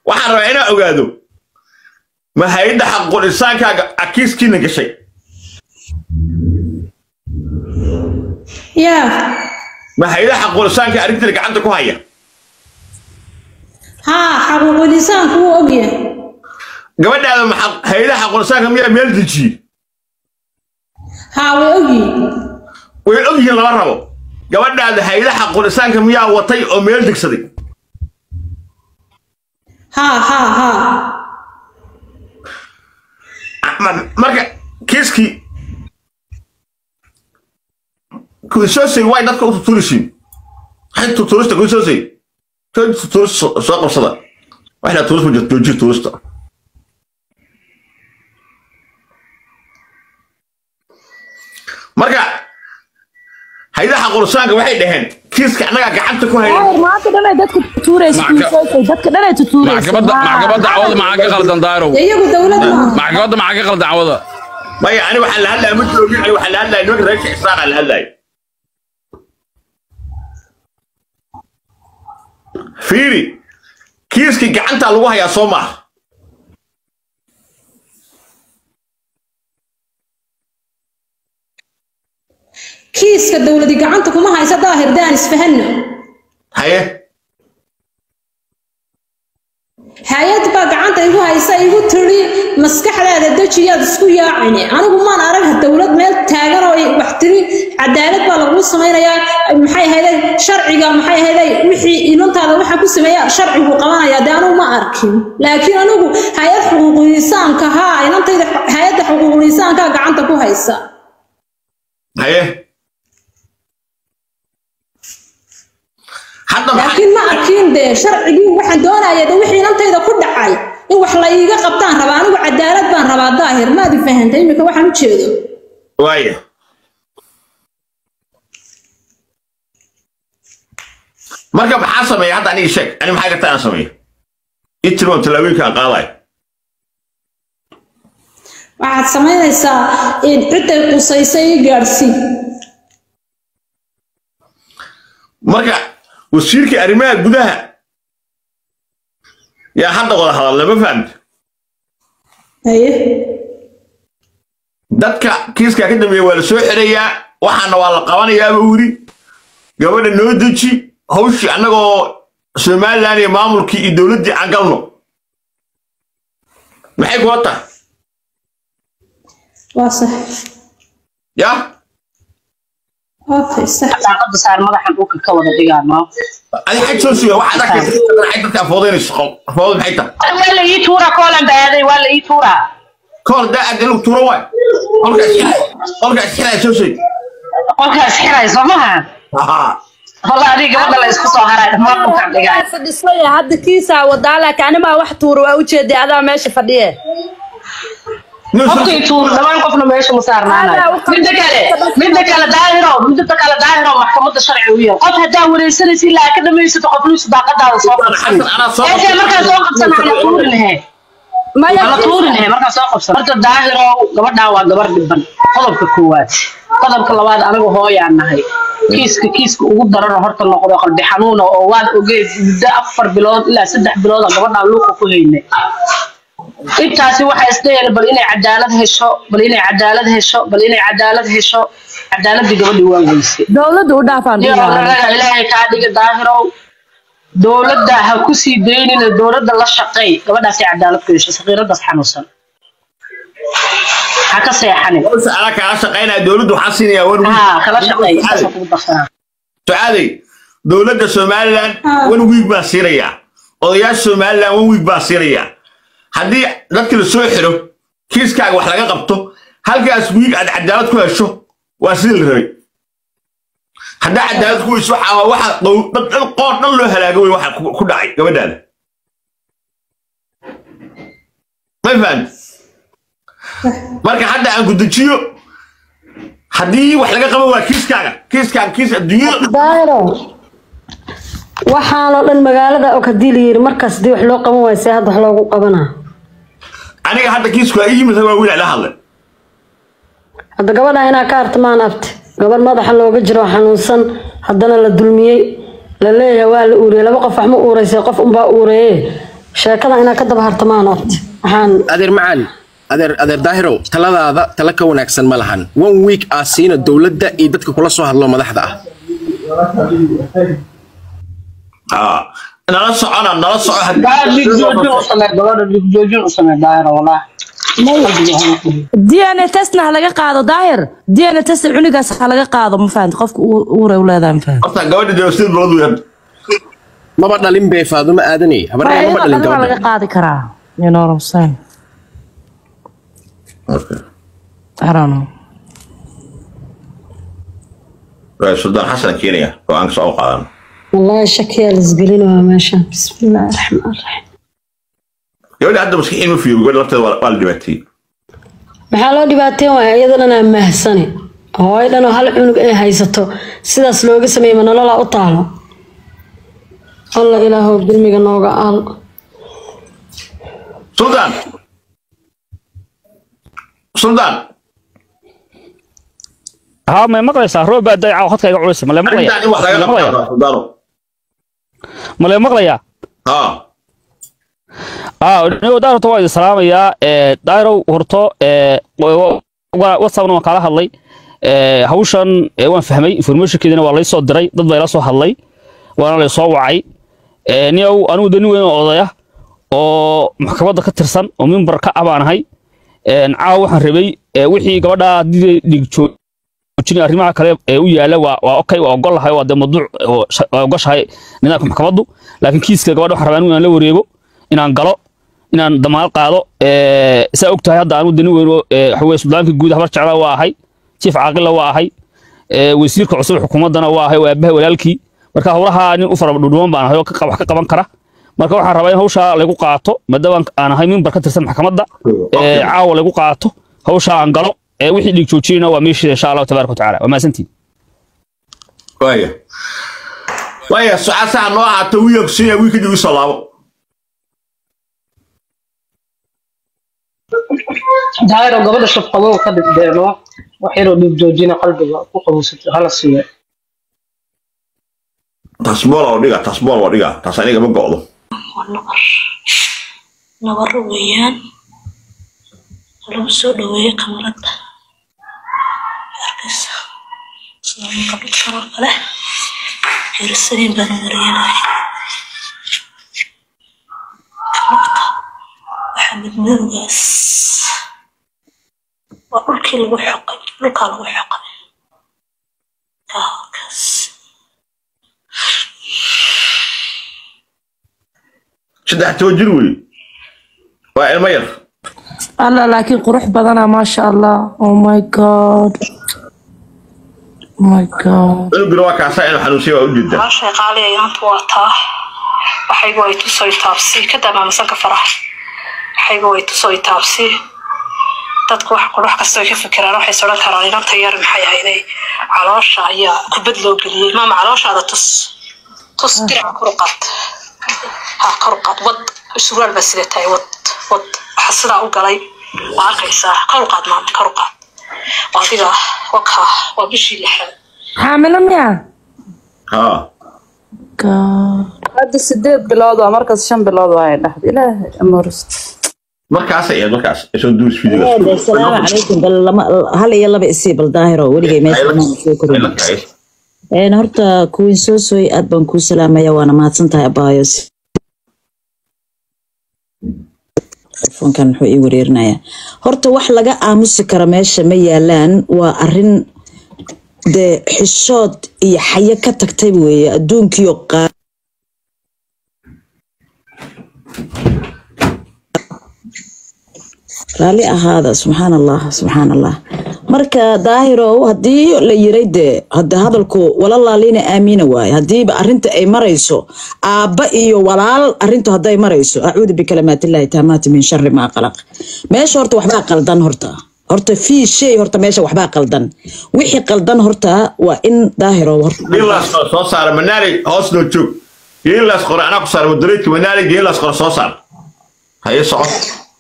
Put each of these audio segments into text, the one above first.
Waxaan rabaa inaan ogaado ma hay'adda xaquuqul insaankaaga akiiskiina gashay? Yaa. Ma hay'adda xaquuqul insaanka arrintan gacanta ku haya? Haa, xaquuqul insaanku wuu ogyahay. Gabadhaada ma hay'adda xaquuqul insaanka miyaa meel dejiyey? Haa, way ogyihiin. Way ogyihiin, lama rabo. Gabadhaada hay'adda xaquuqul insaanka miyaa watay oo meel degsaday? Haa haa haa. Marka kiiskii kusoosay way dadka u tuturisiin, maxay tuturista kusoosay tuturist soo qabsada? Waxna turist ma jirto, joojiya turista. Marka hay'adaha xaquuqul waxay dhaheen kiiska annagaa gacanta ku hayna. Maanta dhan ay dadka tutuuraysa, dadka dhan ay tutuuraysa. Maxkamadda cawada maxaa ka qaldan, Daahirow? Iyagu dowlad maaha. Maxkamadda maxaa ka qaldan cawada? Maya, ani waxaan la hadlaya ma joogin. Ani waxaan la hadlaya nimanka reerka Isaaqa la hadlaya. Fiiri, kiiskii gacanta lagu hayaa soo maaha? Kiiska dowladi gacanta kuma haysa, Daahir, daan isfahanno. Haye. Hay-ad baa gacanta igu haysa, igu tiri maskaxdaada dejiyaad isku yaacini. Anigu maan arag dowlad meel taagan oo wax tiri cadaalad baa laguu samaynayaa. Maxay ahayday sharciga? Maxay ahayday wixii inantaada waxa ku sameeya sharcigu qabanaya? Dee anigu ma arkin, laakiin anigu hay-ad xuquuqul insaanka, haa, inantayda hay-adda xuquuqul insaanka gacanta ku haysa. Haye, hadda laakiin ma arkin dee sharcigii. Waxaan doonaya de wixii inantayda ku dhacay in wax la iiga qabtaan rabaa. Anigu cadaalad baan rabaa, Daahir, maad i fahantay imika waxaan u jeedo? Waaya, marka maxaa sameeya hadda? Aniga sheeg, ani maxay kartaa aan sameeyo? Ii tilmaam tallaabooyinka aan qaadayo. Waxaad samaynaysaa in cidday qusaysay ii gaadhsii. Marka wasiirka arrimaha gudaha yaa hadda wada hadalna, ma fahamta? Haye. Dadka kiiskaa ka dambeeya waa la soo xirayaa, waxaana waa la qabanayaa buu yidhi. Gabadha noo deji, hawshii annagoo Somaliland iyo maamulkii iyo dowladdii aan galno. Maxay kula tahay? Waa sax. Ya. Okay, sax. Daaqada saar, madaxan dhulka ka wada dhigaano. Adi xaj soo suga, waxaad arkaysa xaj dadka afoodaynayso afooda maxay tahay? Waa la ii tuuraa, koolan baaday, waa la ii tuuraa. Kool daa aad in lagu tuuro waay, qolka isxilaya soo sheeg. Qolkaas xiray soo maha? Haa. Walla adiga gabadha la isku soo haray dhammaan dhulkan dhigay. Fadhisaya hadda kiisaa wadaa, laakiin animaa wax tuura waa ujeeday, adaa meesha fadhiye. Qofkii tuur dhammaan qofna meesha ma saarnaanayo. Midda kale Daahiro, midda kale Daahiro, maxkamadda sharci u yahay qof haddaa wareysanaysa ilaa ka dhamaysato qofliisu daaqadaada soo qabsan. Xasan, anaa soo ee markaa soo qabsan hala tuurinahe. Maya. Hala tuurinahe markaa soo qabsan. Horta Daahiro, gabadhaan waa gabar dhiban, qodobka koowaad. Qodobka labaad, anigu hooyaan nahay. Kiiska ugu darano horta noqdo qalbi xanuuna oo waad ogeed muddo 4 bilood ilaa 3 bilood aan gabadhaan luuqa ku haynay. Intaasi waxaa isdhayeen bal inay cadaalad hesho, bal inay cadaalad hesho, bal inay cadaalad hesho. Cadaaladii gabadhii waa weysay. Dowladda u dhaafaan. Raga Ilaahay kaa dhiga, Daahirow, dowladda ha ku sii daynina, dowladda la shaqeey, gabadhaasi cadaalad ku hesho. Saqiiradaas xanuunsan ha ka seexanin. Hawsha anaa kaala shaqaynaya. Dowladdu waxaan siinayaa one week. Haa, kala shaqeey, saasoo kugu darsanaa. Sucaaday, dowladda Somaliland one week baan siinayaa, odayaasha Somaliland one week baan siinayaa. Haddii dadka la soo xiro, kiiskaaga wax laga qabto, halkaas week aad cadaalad ku hesho, waa sidii la rabay. Haddaa cadaalad ku weyso, waxa dad dhan qoor dhan loo halaago wey waxa ku dhacay gabadhaada, ma fahamti? Marka hadda aan ku dejiyo, haddii wax laga qaban waa kiiskaaga, kiiskaaga kiis adduunyada. Daahiro, waxaanoo dhan magaalada og haddii la yiri markaas hadii wax loo qaban waayo, see hadda wax loogu qabanaa? Aniga hadda kiisku waa ii yimid, waa wiil la hadlay. Hadda gabadha inaa ka artamaan abti, gabar madaxa looga jiro oo xanuunsan, haddana la dulmiyey, la leeyahay waa la uuriyey. Laba qof wax ma uureysay, qof unbaa uureeye. Sheekada inaa ka daba hartamaan abti. Waxaan Adeer macaan, adeer Daahirow, taladaada tala ka wanaagsan ma lahan. One week aa siina dowladda iyo dadka kula soo hadlo madaxda ah. Ah, nala socona, nala soco. Daahir, dhiig joojin u samee gabadha, dhiig joojin u samee Daahir, wallah. DNA testna ha laga qaado, Daahir. DNA test cunugaas ha laga qaado, ma fahanti? Qofka uure u leedahay, ma fahanti? Horta gabadha dee 8 bilood weeyaan. Maba dhalin bee Faadumo Aadanay, habarna maba dhalin waa laga gabadha. Qaadi karaa, you know what I'm saying? Okay. I don't know. Waa Suldaan Xasan keenaya go-aanka soo qaadan. Wallahi shakiyaa la isgelinaya meeshan. Bismillahi raxmaan raxiim. Gabadha hadda maskixiin ma fiiro, gabadha lafteeda waa la dhibaateeyey. Maxaa loo dhibaateyn waaya? Iyada dhan aa mahsane, hooyo dhan oo hal cunug ay haysato sidaas looga sameeyey, ma nololaa u taalo? Alla ilaahow dulmiga nooga aal. Suldaan, Suldaan. Haa, ma maqlaysaa? Roob baa dayaca oo khadka iga culus. Ma la maqlayaa? Arrintan in wax laga Ma la maqlayaa? qabtaa, Suldaano. Ma la maqlayaa? Haa. Ah, nigo Daahir, horta waa idin salaamayaa. Daahirow, horto WhatsAppna waan kaala hadlay. Hawshan waan fahmay, informationkeedina waa lay soo diray, dad baa ila soo hadlay, waana lay soo wacay. Niyow, anigu de nin weyn oo odaya oo maxkamadda ka tirsan oo mimbar ka ah baan ahay. Caawa waxaan rabay wixii gabadha haddii dhiig joojin, arrimaha kale ee u yaala waa okay, waa ogolahay, waa dee mawduuc oo waa ogoshahay nidaamka maxkamaddu, laakiin kiiska gabadha waxaan rabaa anigu inaan la wareego, inaan galo, inaan damaanad qaado. Saa og tahay, hadda anigu de nin weyn oo waxa weeye suldaanka guud Habar Jecla waa ahay, chief caaqilla waa ahay, wasiirka cusub xukuumaddana waa ahay, waa aabahay walaalkii. Marka howlaha nin u fara dhudhuban baan ahay oo wax ka qaban kara. Marka waxaan rabaa in hawshaa lagu qaato, maadaama aan ahay mimbar ka tirsan maxkamadda, caawa lagu qaato hawshaa aan galo. Wixii dhiig joojinayna waa meesheeda, insha Allahu tabaaraka watacaala. Waa mahadsantihin. Waaya, sucaad saxa noo ahaato, wiilka kusiinaya wiilka igu soo laabo. Daahiro, gabadha shafqadow ka dhigdeeno, wax yaroo dhiig joojina qalbiga ku qabowsato hala siiyo. Taas mool oo dhiga, taas mool oo dhiga, taas aniga ma go'do. Waa nabar, nabaro weeyaan. Lagu soo dhaweeyey kamarada, arkaysa sida qabadkan oo kale jeerasadiin baan mariyay. Lugta waxaa madmadowgaas waa dhulkii lagu xoqay, dhulkaa lagu xoqay kaas. 13 jir wey, waa ilmo yar. Alla, laakiin qurux badanaa, maasha Allah. Oh my God, oh my God. Cunuguna waa kaasaa inuu xanuunsiya, waa ujeedaa. Walaashay qaali ayaantu waa taa, waxaygu ay tusoo taabsi ka damaamsanka farax, waxaygu ay tusoo taabsi. Dadku wax qurux kasta ay ka fikiraan, waxay sodhan karaan inanta yar maxay ahayday, caloosha ayaa kubad loo geliyey. Maama, calooshaada tus, tus, diraca kor u qaad, ha, kor u qaad, wad, surwaal baa sidee tahay, wad, wad, waxa sidaa u galay waa arkaysaa. Kor u qaad maama, kor u qaad. Waa adiga wakaa, waa bishii lixaad. Xaamilo miya? Haa. God. Hadda 8 bilood waa, markaas 5 bilood waa ay dhahda. Ilaahay amurist. Markaasay ahayd markaas ay soo duuris Asalaamu videogaas. calaykum. Bal lama hal iyo laba isii, bal Daahiro, weligay meesha inaan soo korin. Horta kuwiin soo sooy, aad baan kuu salaamaya, waana mahadsan tahay abaayo. Telefoonkan muxuu ii wareerinayaa? Horta wax laga aamusi karo meesha ma yaalaan. Waa arrin dee xishood iyo xayo ka tagtay weeye adduunkiyo qaa. Raalli ahaada. Subxaan Allah, subxaan Allah. Marka Daahirow, haddii la yiray dee hadda hadalku walalaalina aamiina waaye, haddiiba arrinta ay marayso aabba iyo walaal, arrintu hadday marayso, acuudu bikalimaatillahi taamaati min shari maa qalaq. Meesha horta waxbaa qaldan, horta fii shay, horta meesha waxbaa qaldan. Wixii qaldan horta waa in Daahirow horta Geelaas qore soo saara manaali, hoos noo joog. Geelaas qore anaa ku saara moderate manaali, geelaas qore soo saar, haye, soco.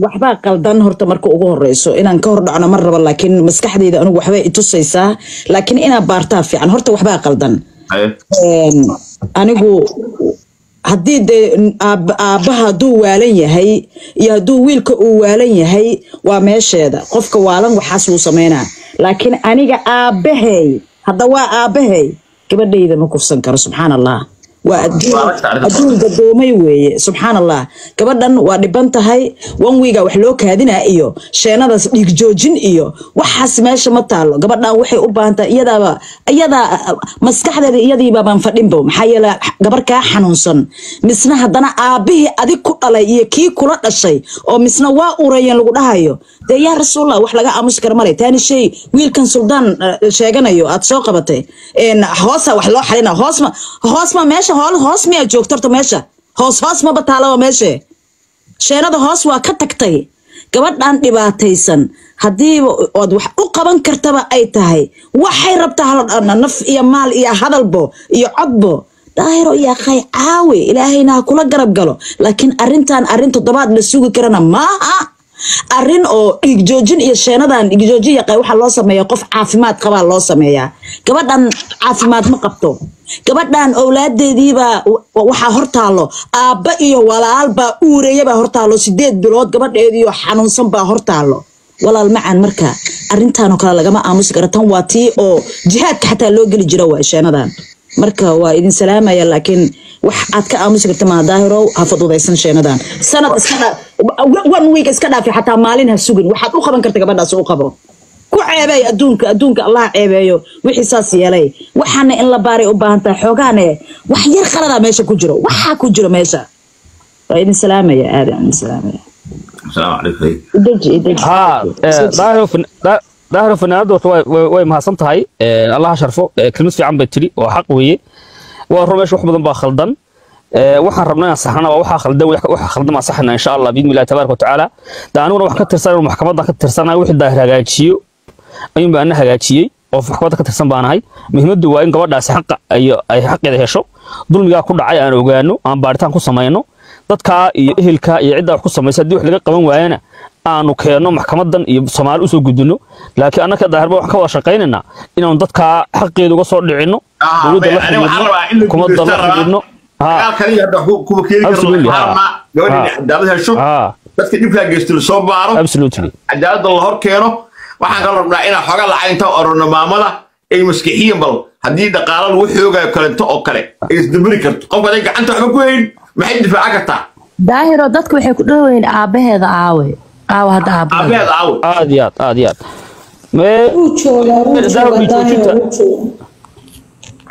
Waxbaa qaldan horta marka ugu horeyso. Inaan ka hor dhacno mar rabo, laakiin maskaxdayda anigu waxbay itusaysaa, laakiin inaa baartaa fiican. Horta waxbaa qaldan. Haye. Anigu Haddii dee aabbaha hadduu waalan yahay iyo hadduu wiilka uu waalan yahay, waa meesheeda. Qofka waalan waxaas wuu sameynaa, laakiin aniga aabbahay hadda waa aabbahay, gabadhayda ma kufsan karo. Subxaan Allah, waa adduun gadoomay weeye. Subxaan Allah, gabadhan waa dhiban tahay. One week-ga wax loo kaadinaa iyo sheenadaas dhiig joojin iyo waxaas meesha ma taalo. Gabadhan waxay u baahan tahay, iyadaaba iyadaa maskaxdeeda iyadiiba baan fadhinbo. Maxaa yeele, gabar kaa xanuunsan, misna haddana aabbihii adig ku dhalay iyo kii kula dhashay oo misna waa ureeyeen lagu dhahayo, dee yaa rasuullah, wax laga aamusi kara male. Taani shay wiilkan suldaan sheeganayo aad soo qabatay, hoosa wax loo xalina. Hoosma hoosma meesha hoos miyaa joogto horta? Meesha hoos hoos maba taalaba. Meeshe sheenada hoos waa ka tagtay. Gabadhan dhibaataysan, haddiiba ood wax u qaban kartaba ay tahay, waxay rabtaa hala naf iyo maal iyo hadalbo iyo codbo. Daahiro iyo akhay, caawi, Ilaahayna ha kula garab galo. Laakiin arrintan arrin toddobaad la sugi karana maaha. Arrin oo dhiig joojin iyo sheenadan dhiig joojin yaqay waxaa loo sameeyaa qof caafimaad qabaa loo sameeyaa. Gabadhan caafimaad ma qabto. Gabadhan owlaadeediibaa waxaa hortaalo aabba iyo walaalbaa uureeyabaa hortaalo, 8 bilood gabadheediioo xanuunsan baa hortaalo. Walaal macaan, marka arrintan oo kale lagama aamusi karo. Tan waa tii oo jihaadka xataa loo geli jira waa sheenadan. Marka waa idin salaamaya, laakiin wax aad ka aamusi karta maa. Daahirow, ha fududaysan sheenadan. Sanad iska dhaa, one week iska dhaafi, xataa maalin ha sugin. Waxaad u qaban karta gabadhaas u qabo. Ku ceebeey adduunka, adduunka Allah ceebeeyo wixii saas yeelay. Waxaana in la baaray u baahan tahay xoogaane. Wax yar khaladaa meesha ku jiro, waxaa ku jiro meesha. Waa idin salaamaya, aadan idin salaamaya. Asalaamu calaykum. Ideji, ideji. Haa, Daahiro, fanaanadu horta way mahadsan tahay. Allah ha sharfo. Kelmad fiican bay tidhi oo xaq weeye. Waa run, meesha wax badan baa khaldan. Waxaan rabnaa inaan saxnana waa waxaa khaldan, waxa khaldan baan saxnaa insha Allah biidni illahi tabaaraka watacaala. Da aniguna waxaan ka tirsanay maxkamadda, ka tirsanahay. Wixii Daahir hagaajiyo ayuun baa ana hagaajiyey oo maxkamadda ka tirsan baanahay. Muhiimaddu waa in gabadhaasi xaqa ay xaqeeda hesho, dulmigaa ku dhacay aan ogaano, aan baaritaan ku samayno, dadkaa iyo ehelkaa iyo ciddaa wax ku samaysa haddii wax laga qaban waayana aanu keenno maxkamadan iyo Soomaali usoo gudbino. Laakiin annaka Daahirba waxaan ka wada shaqaynaynaa inaanu dadkaa xaqeeda uga soo dhicinno, dowladda la xidhiidhno, xukuumadda la xidhiidhno. Dagaalkani hadda kuma keeni karno. Waxaan rabnaa gabadha inay cadaalad hesho, dadka dhibkaa geysta lasoo baaro, cadaaladda la hor keeno. Waxaan kaloo rabnaa inaan xooga lacag intaan orano maamada ay maskixiyan, bal haddii dhaqaalo lagu xoogayo kalento oo kale ay isdabari karto. Qofka haday gacanta waxba ku hayn, maxay difaaca kartaa? Daahiro, dadku waxay ku dhawayn aabaheeda aawe, aawe hadda aabaheeda? Aabaheeda aawe? Aad iyo aad, aad iyo aad. Wuu joogaa, wuu joogaa Daahiro, wuu joogaa.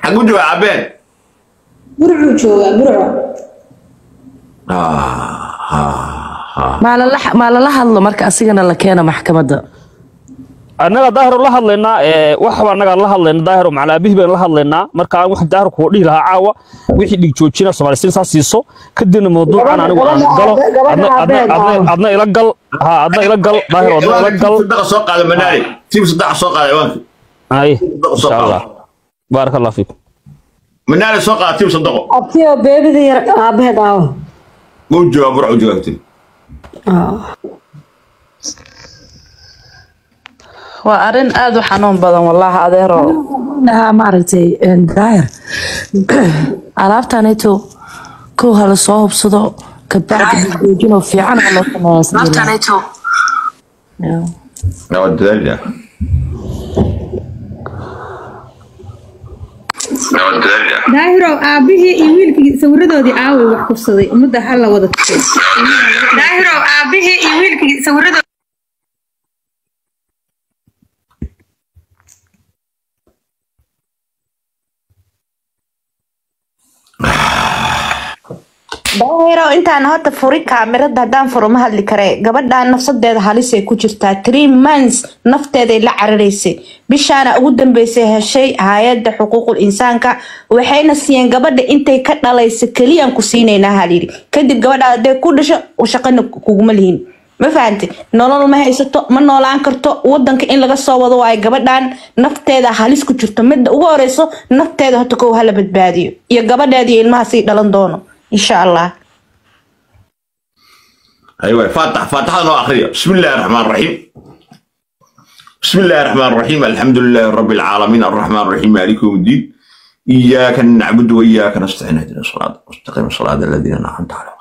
Xaguu joogaa aabaheed? Burcuu joogaa, Burco. Maa lala hadlo marka asigana la keeno maxkamadda? Annaga Daahiro la hadlaynaa, wax baa annaga la hadlaynaa Daahiro, macnaa aabihii baan la hadlaynaa. Marka aan wax Daahiro kugu dhihi lahaa caawa, wixii dhig joojina Soomaalisiin saa siiso, kadibna mawduucan anigu aan galo, adna ila gal. Ha, adna ila gal Daahiro, adna ila gal. Sadaqa soo qaada manaari tiim, sadaqa soo qaada ciwaanka. Ay, insha Allah, baaraka Allah fiikum. Manaari soo qaada tiim sadaqo. Abtiyo, beebida yar aabaheed aawo? Wuu joogaa, Burco joogtay. Waa arrin aada u xanuun badan wallaahi, adeero. Lahaa maaragtay Daahir, alaabtanayto kow hala soo hubsado, kabacdi joojinoo fiican ha loo sameeyaa. Waa dadaal. Daahirow, aabihii iyo wiilkii sawiradoodii aaway wax kufsaday? Ummadda ha la wada tusay. Daahirow, aabihii iyo wiilkii sawiradoodii. Daahiro, intaan horta furi kaamirada, haddaan furo ma hadli kare. Gabadhan nafsadeeda halisay ku jirtaa. 3 months nafteeday la cararaysay. Bishaana ugu dambeysay heshay hay-adda xuquuqul insaanka, waxayna siiyeen gabadha intay ka dhalaysa keliyaan ku siinaynaa halyidhi. Kadib gabadha hadday ku dhasho shaqana kuguma lihin. Ma fahanti? Nolol ma haysato, ma noolaan karto. Wadanka in laga soo wado waayo. Gabadhan nafteeda halis ku jirto. Midda ugu horeyso, nafteeda horta kow hala badbaadiyo, iyo gabadheeda iyo ilmaha sii dhalan doono insha Allah. أيوة، فاتح فاتحة أخرية. بسم الله الرحمن الرحيم، بسم الله الرحمن الرحيم، الحمد لله رب العالمين، الرحمن الرحيم، مالك يوم الدين. إياك نعبد وإياك نستعين اهدنا الصراط المستقيم، صراط الذين أنعمت عليهم.